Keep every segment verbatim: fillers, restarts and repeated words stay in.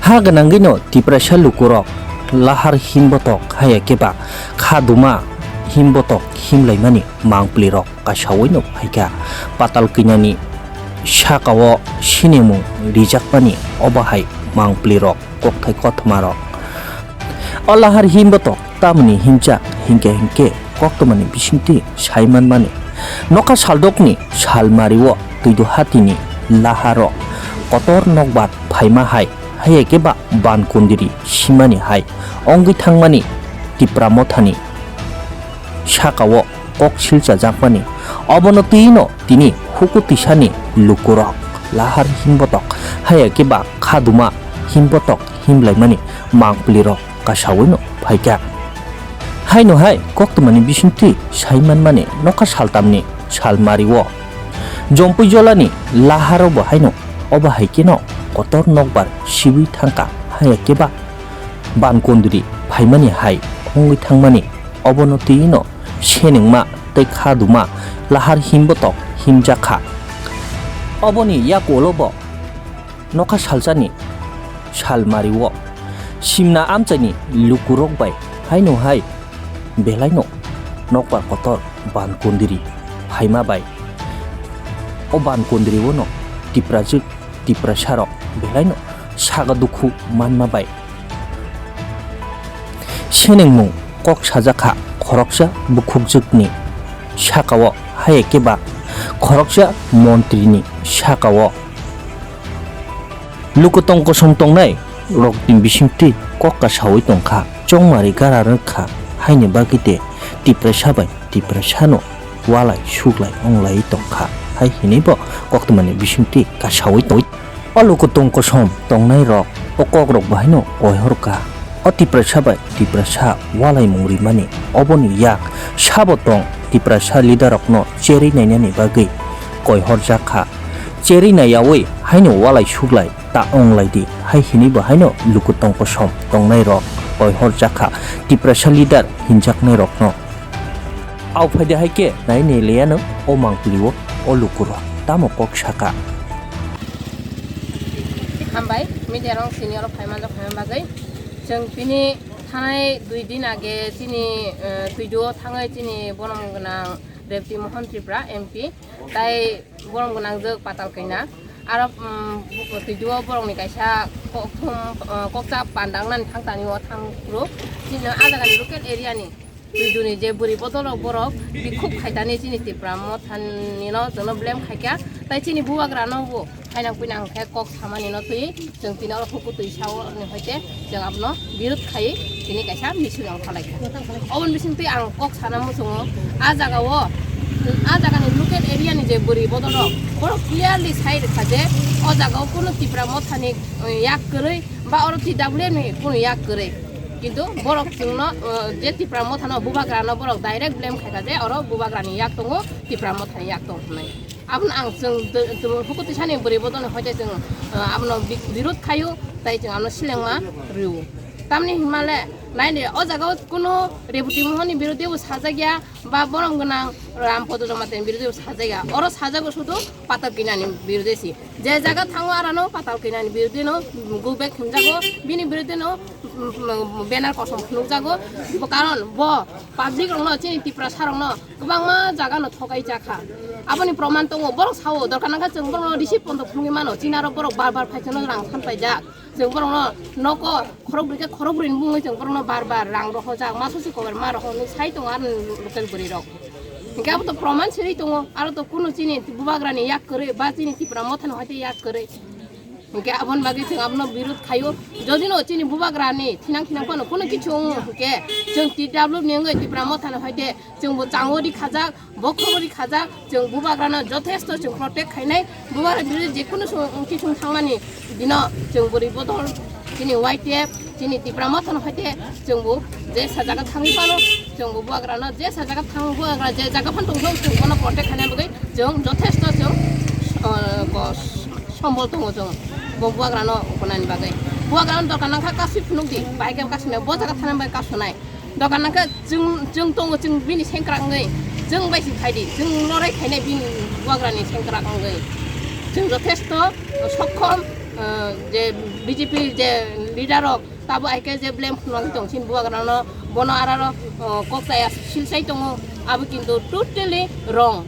Ha gwnangwino Tiprasa lukurok lahar himbotok haya khe ba kha duma himbotok himlaimani mangpilirok kasaoino phaikha. Patal kinani sakao sinimung rijakmani obo hai mangpilirok kokthai kothmarok. O lahar himbotok tamoni himjak hinkhe hinkhe koktwmani bisingtwi sai manmani. Nokha saldokni salmario Twidu hatini laharo kotor nokbar phaima hai, haya khe ba ban kundiri simani hai wngwi thangmani Tipra mothani sakao kok silchajakmani. Obono twino tini huku twisani lukurok lahar himbotok haya khe ba kha duma himbotok himlaimani mangpilirok kasaoino phaikha. Haino hai koktwmani bisingtwi sai manmani nokha saltamni salmario Jompui jolani laharo bo haino obo hai kheno kotor nokbar sibwi thangkha haya khe ba ban kundri phaimani hai wngwi thangmani. Obono twino senengma tei kha duma lahar himbotok himjakha. Oboni yak ulo bo nokha salsani salmario simna amchaini lukurok bai haino hai belaino nokbar kotor ban kundri phaima bai. O ban kundriono Tiprajwk Tiprasarok belaino saga dukhu manma bai. Senengmung kok sajakha khoroksa bukhukjwkni sakao haya khe ba khoroksa montrini sakao. Lukutong kosom tongnai rokni bisingtwi kok kasawi tongkha, chongmari gara rwkha, haini bagwi de Tiprasa bai Tiprasano walai suglai onglai tongkha, hai hinwi bo koktwmani bisingtwi kasawi tongwi. O lukutong kosom tongnai rok o kok rok bahaino koihor kha. O Tiprasa bai Tiprasa walaimung rimani oboni yak sabo tong Tiprasa leader rokno cherwi nainani bagwi koihor jakha. Cherwi naiyawi haino walai suglai ta onglai di hai hinwi bo haino lukutong kosom tongnai rok koihor jakha Tiprasa leader hinjaknai rokno. Au phaidi hai khe nai ni leyano o mangpili o, o lukurok tamo kok saka. Hambai, media rok sini oro phaima jok phaima bagwi. Chwng tini thanai dui din age chini, eh, Twidu o thangwi chini borom gwnang Rebti Mohan Tripura M P tai borom gwnang jwk Patal Kanya. Aro, um, Twidu o borok ni kaisa kokthum, eh, kokcha pandangnani thang tani o thang phuru chini a jaga ni local area ni Twidu ni je bwrwi bodol rok borok bikhuk khaitani chini Tipra Motha ni no jono blame khaikha, tai chini bubagra no bo khainang puinang khe kok samani no twi chwng tini oro huku twi sao ni hoite chwng abono birod khai tini kaisa misil ang khalaikha. Oboni bising twi ang kok sana muchungo, a jaga o, a jaga ni local area ni je bwrwi bodol rok borok clearly sai rwkha je o jaga o kunu Tipra Motha ni, eh, yak kwrwi ba oro T W F ni kunu yak kwrwi. Kintu borok chwngno, uh, je Tipra Mothano bubagrano borok direct blame khaikha je oro bubagrani yak tongo, Tipra Mothani yak tongo hwnwi. Abono ang chwng d-, d-, hukutisani bwrwi bodolni hoite chwng, uh, abono bi-, birod khaio, tai chwng abono silengma rwo. Tamni hinmale naidi o jaga o kuno Reboti Mohonni birode bo sajak ya, ba borom gwnang Ram Podo Jamatia ni birode bo sajak ya. Oro sajak o sudu Patal Kanya ni birode si. Je jaga thango arano Patal Kanya ni birode no go back hwnjago, bini birode no, mm, mm, banner kosom phunukjago. Bo karon bo public rok no, chini Tiprasa rok no kwbangma jaga no thokai jakha. Aboni proman tongo, borok sao, dorkar nangkha chwng borok no receive pondo phunugwi mano, chini aro borok bar bar phai chwngno rang san paijak. Chwng borokno nogo khorok bwrwi khe khorok bwrwini bumungwi chwng borokno bar bar rang rohorjak, ma sosi kober ma rohornwi sai tongo aroni local bwrwirok. Hinkhe abo to proman siri tongo, aro to kunu chini bubagrani yak kwrwi ba chini Tipra Mothani hoite yak kwrwi. Hinkhe aboni bagwi chwng abono birod khaio. Jodino chini bubagrani thinang thinang phano kunu kichu wng hinkhe chwng T W F ni wngwi Tipra Mothani hoite chwngbo changori khajak, bokhorok ri khajak, chwng bubagrano jothesto chwng protect khainai, bubagra birude jekunu song-, kisung thangmani dino chwng bwrwi bodol chini Y T F, chini Tipra Mothano hoite chwngbo je sa jaga thangwi phano, chwngbo bubagrano je sa jaga thang, bubagra je jaga phano tongthok, chwng bono protect khaina bagwi chwng jothesto chwng, uh, ko-, sombol tongo chwng bo bubagrano ukunani bagwi. Bubagrano dokan nangkha kasui phunukdi, bai khe kasui nai, bo jaga thana bai kasui nai. Dokan nangkha chwng, chwng tongo, chwng bini sengkrak wngwi, chwng bai se phaidi, chwng lorai khainai bini bubagrani sengkrak wngwi. Chwng jothesto sokkhom, eh, je B J P je leader rok tabo aike je blame khulangwi tong sini bubagrano, bono araro, o, kok chaya silsai tongo, abo kintu totally wrong.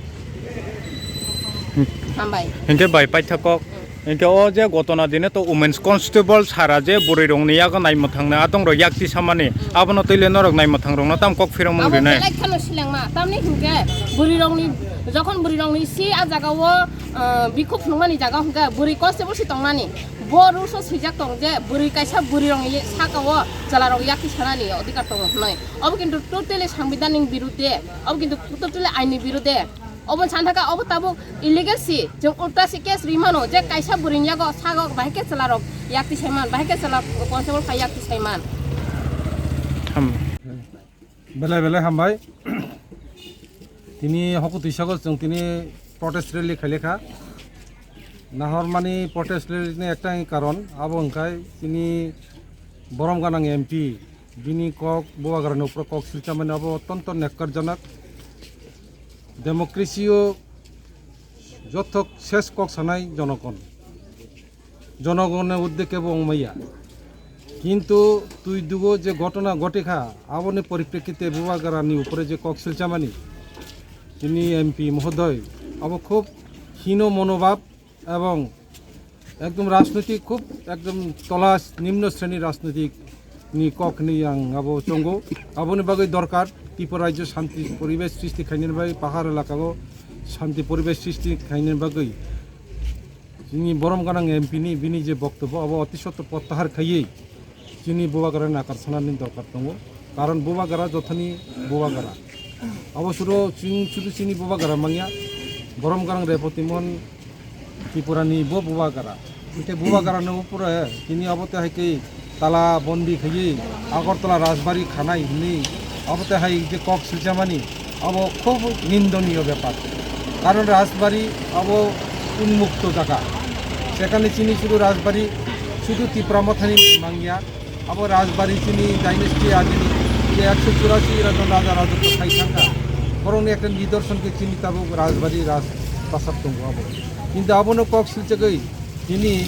Hambai. Hinkhe bai paitha kok. Hinkhe o je gotona dine to women's constable sara je bwrwi rokni yago naimwthangni atong rok yakti samani, abono twi le norok naimwthang rokno tam kok phirokmung Abo rinai. Belai kheno silengma, tamni hinkhe bwrwi rokni, jokhon bwrwi rokni si a jaga o, o, bikhuk phunukmani jaga hinkhe bwrwi constable si tongnani. Bo rules o swijak tong je bwrwi kaisa bwrwi rokni saka o chwla rok yakti sanani odhikar tongo hwnwi. Obo kintu totally sambidhan ni biruddhe, obo kintu totally ain ni biruddhe. Obo san thaka obo tabuk illegal si, chwng ulta si case ri mano je kaisa bwrwi ni yago sago bahai khe chwla rok yakti sai man, bahai khe chwla constable khai yakti sai man. Tham. Belai belai hambai. Tini hoku twisago chwng tini protest rally khailekha. Nahormani protest rally ni ekta karon abo wngkhai tini borom ganang M P bini kok bubagrani upro kok silchamani abo otonto nekkarjonok. Democracy o jothok ses kok sanai jonogon. Jonogone uddeke bo wngmaya. Kintu twi dugo je ghotona ghotikha, aboni poriprekkite bubagrani upore je kok silchamani, chini M P mohodoy, abo khub hino monobhab ebong ekdom rajnoitik khub ekdom tola nimno sreni rajnoitik ni kok hinwi ang abo chongo. Aboni bagwi dorkar Tripura rajyo shanti poribesh srishti khainani bagwi, pahar elakao shanti poribesh srishti khainani bagwi. Chini borom ganang M P ni bini je boktobbo abo oti sotto prottahar khaiwi chini bubagrani nakar sanani dorkar tongo, karon bubagra jothani bubagra. Abo sudo chini, sudo chini bubagra mangya, borom ganang Repoti Mohan Tripura ni bo bubagra. Ite bubagra no upore tini abo te hai khe tala bondi khaiwi Agartala Rajbari khanai hinwi abo te hai je kok silchamani, abo khub nindoniyo bepar. Karon Rajbari abo unmukto jaga. Sekhane chini sudu Rajbari sudu Tipra Mothani mangya. Abo Rajbari chini dynasty agini je ekso churasi rajon raja rajotw khai thangkha. Borokni ekta nidorson khe chini tabuk Rajbari Raj Prasad tongo abo. Kintu abono kok silchagwi Tini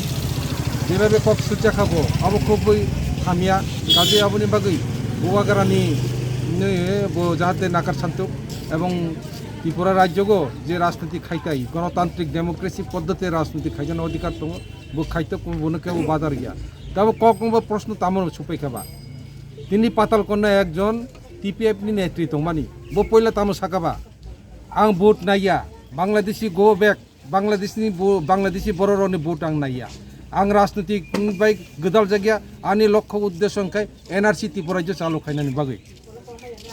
jebhabe kok silchakha bo, abo khubwi hamya, kaje aboni bagwi bubagrani nwi bo jahate nakar santuk ebong Tripura rajyogo je rajniti khaitai, gonotantrik democracy poddhote rajniti khaijana odhikar tongo, bo khaitok bono kebo badar ya. Tabo kok wngba proshno tamo supaikha ba? Tini Patal Kanya ekjon T P F ni netri tongmani, bo poila tamo saka ba? Ang vote naiya, Bangladeshi go back. Bangladeshni bo-, Bangladeshi bororokni vote ang naiya. Ang rajnitik bai gwdal jakya, ani lokho uddesho wngkha N R C Tripura rajyo chalu khainani bagwi.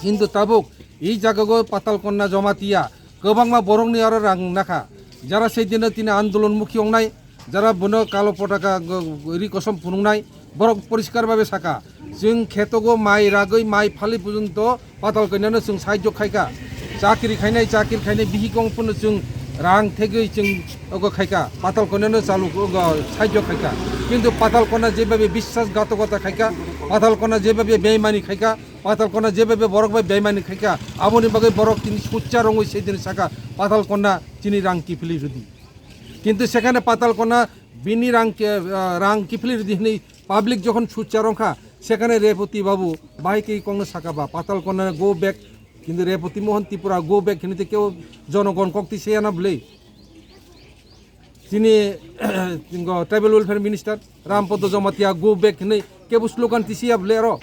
Kintu tabuk e jagago Patal Kanya Jamatia kwbangma borokni aro rang nakha. Jara seidino tini andolon mukhi wngnai, jara bono kalo potaka go-, ri kosom phunuknai, borok poriskar babe saka, chwng khetogo mai ragwi mai phali porjonto Patal Kanyano chwng sahajyo khaikha, chakri khainai, chakri khainai bihik wng phano chwng rang thegwi chwng ogo khaikha, Patal Kanyano chalu ogo sahajyo khaikha. Kintu Patal Kanya jebhabe biswasghatokota khaikha, Patal Kanya jebhabe beimani khaikha, Patal Kanya jebhabe borok bai beimani khaikha, aboni bagwi borok tini sujja rongwi seidin saka Patal Kanya chini rang kiphilwi rwdi. Kintu sekhane Patal Kanya bini rang ke-, ah, rang kiphilwi rwdi hwnwi public jokhon sujja rongkha, sekhane Repoti babu bahai khe kokno saka ba, Patal Kanya go back, kintu Repoti Mohan Tripura go back hinwi tei kebo jonogon kok twi seyana bwle. Chini, jingo tribal welfare minister Rampada Jamatia go back hinwi kebo slogan twi seya bwle aro.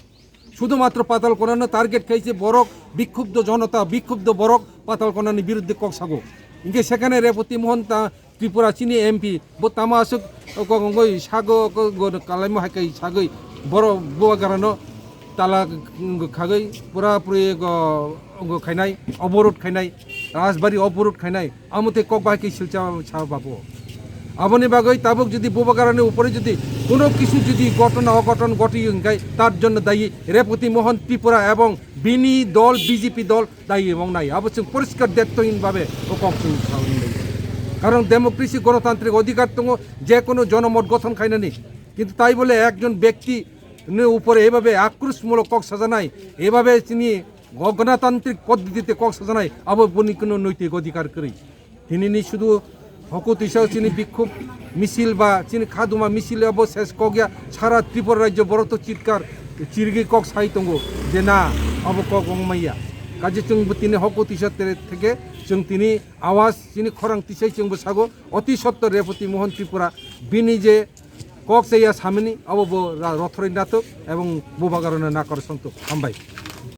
Sudhumatro Patal Kanyano target khaise borok, bikhubdo jonota, bikhubdo borok Patal Kanyani biruddhe kok sago. Hinkhe sekhane Repoti Mohan ta Tripura chini M P, bo tamo aswk kok wngwi sago, kok go kalaimo hai kai sagwi borok bubagrano tala khagwi pura puri go, go khainai, oborot khainai, Rajbari oborot khainai. Amo tei kok bahai khe silcha sa babo. Aboni bagwi tabuk jodi bubagrani upore jodi kuno kisu jodi ghotona oghoton ghoti wngkhai, tar jonno dayi Repoti Mohan Tripura ebong bini dol B J P dol dayi wng nai. Abo chwng poriskar dettohin babe o kok chwng sa wng nai. Karon democracy gonotantrik odhikar tongo, je kono jonomot gothon khainani. Kintu tai bole ekjon bekti ni upore ebabe akrusmulok kok sajanai, ebabe chini go-, gonotantrik poddotite kok sajanai, abo boni kuno noitik odhikar kwrwi. Tinini sudu Hoko twisa chini bikhub misil ba chini khaduma misil abo ses kok ya, sara Tripura rajyo borok to chitkar chirigwi kok sai tongo je na, abo kok wngmaya. Kaje chwng bo tini hoko twisa tere theke chwng tini awas chini khorang tisai chwng bo sago, oti sotto Repoti Mohon Tripura bini je kok chaya samani abo bo ra-, rothoroi natuk ebong bubagarona nakar sontuk. Hambai.